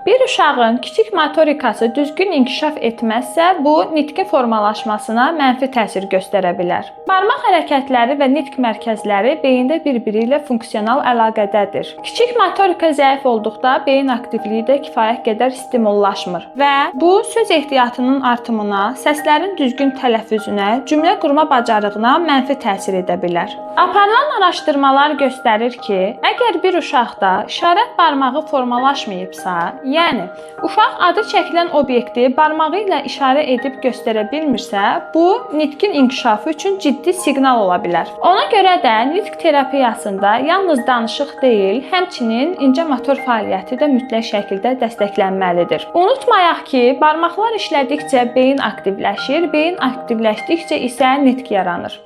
Bir uşağın kiçik motorikası düzgün inkişaf etməzsə, bu nitqin formalaşmasına mənfi təsir göstərə bilər. Barmaq hərəkətləri və nitq mərkəzləri beyində bir-biri ilə funksional əlaqədədir. Kiçik motorika zəif olduqda beyin aktivliyi də kifayət qədər stimullaşmır və bu söz ehtiyatının artımına, səslərin düzgün tələffüzünə, cümlə qurma bacarığına mənfi təsir edə bilər. Aparılan araşdırmalar göstərir ki, əgər bir uşaqda işarət barmağı formalaşmayıbsa, yəni uşaq adı çəkilən obyekti barmağı ilə işarə edib göstərə bilmirsə, bu nitqin inkişafı üçün ciddi siqnal ola bilər. Ona görə də nitq terapiyasında yalnız danışıq deyil, həmçinin incə motor fəaliyyəti də mütləq şəkildə dəstəklənməlidir. Unutmayaq ki, barmaqlar işlədikcə beyin aktivləşir, beyin aktivləşdikcə isə nitq yaranır.